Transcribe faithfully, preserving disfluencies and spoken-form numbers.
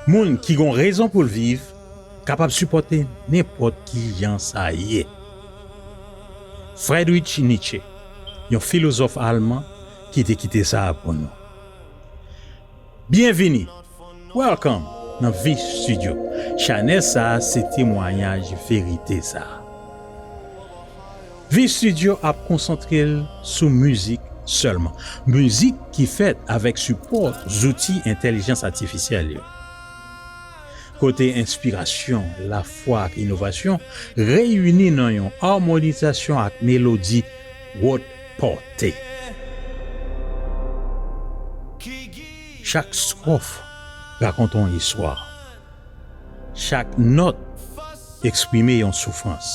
Moun ki gon rezon pou l viv kapab sipòte nenpòt ki jan sa ye. Friedrich Nietzsche, yon filozòf alman ki te kite sa a pou nou. Byenvini! Welcome nan Viv Studio. Chanèl sa a se temwayaj verite sa a. Viv Studio ap konsantre l sou mizik sèlman. Mizik ki fèt avèk sipò zouti entèlijans atifisyèl yo. Kote enspirasyon, lafwa ak inovasyon reyini nan yon amonizasyon ak melodi wòt pòte. Chak stròf rakonte yon istwa. Chak nòt eksprime yon soufrans.